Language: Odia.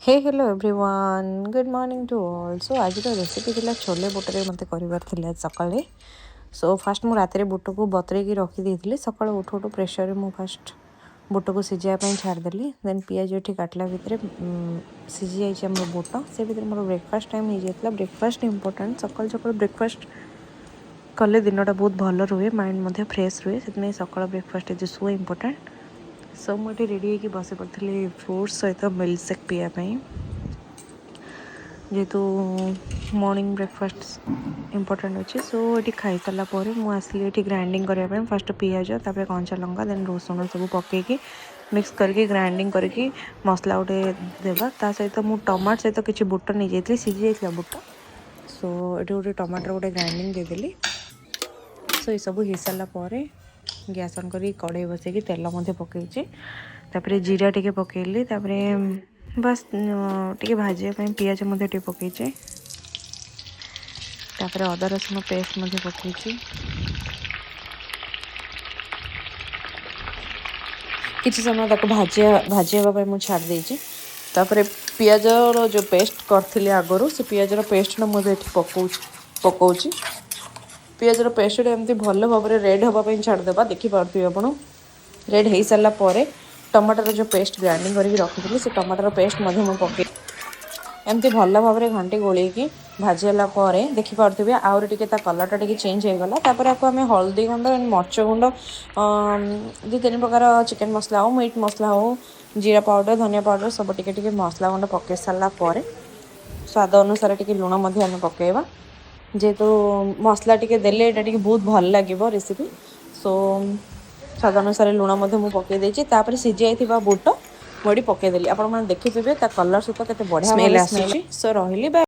Hey, hello everyone, good morning to all. So ଆଜିର ରେସିପି ଥିଲା ଛୋଲେ ବୁଟରେ ମୋତେ କରିବାର ଥିଲା ସକାଳେ। ସୋ ଫାଷ୍ଟ ମୁଁ ରାତିରେ ବୁଟକୁ ବତୁରେଇକି ରଖିଦେଇଥିଲି। ସକାଳୁ ଉଠୁ ଉଠୁ ପ୍ରେସରରେ ମୁଁ ଫାଷ୍ଟ ବୁଟକୁ ସିଝାଇବା ପାଇଁ ଛାଡ଼ିଦେଲି। ଦେନ୍ ପିଆଜ ଏଠି କାଟିଲା ଭିତରେ ସିଝି ଯାଇଛି ଆମର ବୁଟ। ସେ ଭିତରେ ମୋର ବ୍ରେକଫାଷ୍ଟ ଟାଇମ୍ ହେଇଯାଇଥିଲା। Breakfast important. ସକାଳୁ ସକାଳୁ ବ୍ରେକଫାଷ୍ଟ କଲେ ଦିନଟା ବହୁତ ଭଲ ରୁହେ, ମାଇଣ୍ଡ ମଧ୍ୟ ଫ୍ରେଶ୍ ରୁହେ। ସେଥିପାଇଁ ସକାଳ breakfast is so important. So ମୁଁ ଏଠି ରେଡ଼ି ହେଇକି ବସି ପଡ଼ିଥିଲି ଫ୍ରୁଟ୍ସ ସହିତ ମିଲ୍କ ସେକ୍ ପିଇବା ପାଇଁ। ଯେହେତୁ ମର୍ଣ୍ଣିଂ ବ୍ରେକଫାଷ୍ଟ ଇମ୍ପୋର୍ଟାଣ୍ଟ ଅଛି। ସୋ ଏଠି ଖାଇସାରିଲା ପରେ ମୁଁ ଆସିଲି ଏଠି ଗ୍ରାଇଣ୍ଡିଙ୍ଗ କରିବା ପାଇଁ। ଫାଷ୍ଟ ପିଆଜ, ତାପରେ କଞ୍ଚା ଲଙ୍କା, ଦେନ୍ ରସୁଣ ସବୁ ପକେଇକି ମିକ୍ସ କରିକି, ଗ୍ରାଇଣ୍ଡିଙ୍ଗ କରିକି ମସଲା ଗୋଟେ ଦେବା। ତା ସହିତ ମୁଁ ଟମାଟୋ ସହିତ କିଛି ବୁଟ ନେଇଯାଇଥିଲି, ସିଝି ଯାଇଥିଲା ବୁଟ। ସୋ ଏଠି ଗୋଟେ ଟମାଟର ଗୋଟେ ଗ୍ରାଇଣ୍ଡିଙ୍ଗ ଦେଇଦେଲି। ସୋ ଏସବୁ ହେଇସାରିଲା ପରେ ଗ୍ୟାସ୍ ଅନ୍ କରି କଢ଼େଇ ବସେଇକି ତେଲ ମଧ୍ୟ ପକେଇଛି। ତାପରେ ଜିରା ଟିକେ ପକେଇଲି। ତାପରେ ବାସ୍ ଟିକେ ଭାଜିବା ପାଇଁ ପିଆଜ ମଧ୍ୟ ଟିକେ ପକେଇଛି। ତାପରେ ଅଦା ରସୁଣ ପେଷ୍ଟ ମଧ୍ୟ ପକେଇଛି। କିଛି ସମୟ ତାକୁ ଭାଜି ହେବା ପାଇଁ ମୁଁ ଛାଡ଼ି ଦେଇଛି। ତାପରେ ପିଆଜର ଯେଉଁ ପେଷ୍ଟ କରିଥିଲି ଆଗରୁ, ସେ ପିଆଜର ପେଷ୍ଟଟା ମୁଁ ଏବେ ଏଠି ପକାଉଛି। ପିଆଜର ପେଷ୍ଟଟା ଏମିତି ଭଲ ଭାବରେ ରେଡ଼୍ ହେବା ପାଇଁ ଛାଡ଼ିଦେବା। ଦେଖିପାରୁଥିବେ ଆପଣ। ରେଡ଼୍ ହେଇସାରିଲା ପରେ ଟମାଟୋର ଯେଉଁ ପେଷ୍ଟ ଗ୍ରାଇଣ୍ଡିଙ୍ଗ କରିକି ରଖିଥିଲି, ସେ ଟମାଟୋର ପେଷ୍ଟ ମଧ୍ୟ ମୁଁ ପକେଇ ଏମିତି ଭଲ ଭାବରେ ଘାଣ୍ଟି ଗୋଳେଇକି ଭାଜି ହେଲା ପରେ ଦେଖିପାରୁଥିବେ, ଆହୁରି ଟିକେ ତା କଲର୍ଟା ଟିକେ ଚେଞ୍ଜ ହେଇଗଲା। ତାପରେ ଆକୁ ଆମେ ହଳଦୀ ଗୁଣ୍ଡ ଆଣ୍ଡ ମରିଚ ଗୁଣ୍ଡ, ଦୁଇ ତିନି ପ୍ରକାର ଚିକେନ୍ ମସଲା ହଉ, ମିଟ୍ ମସଲା ହଉ, ଜିରା ପାଉଡ଼ର, ଧନିଆ ପାଉଡ଼ର, ସବୁ ଟିକେ ଟିକେ ମସଲା ଗୁଣ୍ଡ ପକେଇ ସାରିଲା ପରେ ସ୍ୱାଦ ଅନୁସାରେ ଟିକେ ଲୁଣ ମଧ୍ୟ ଆମେ ପକାଇବା। ଯେହେତୁ ମସଲା ଟିକେ ଦେଲେ ଏଇଟା ଟିକେ ବହୁତ ଭଲ ଲାଗିବ ରେସିପି। ସୋ ସ୍ୱାଦ ଅନୁସାରେ ଲୁଣ ମଧ୍ୟ ମୁଁ ପକାଇ ଦେଇଛି। ତାପରେ ସିଝି ଯାଇଥିବା ବୁଟ ମୁଁ ଏଠି ପକାଇଦେଲି। ଆପଣମାନେ ଦେଖିଥିବେ, ତା କଲର୍ ସହିତ କେତେ ବଢ଼ିଆ ସ୍ମେଲ୍ ଭାବେ ଆସୁଛି। ଆସୁଛି। ସୋ ରହିଲି, ବାଏ।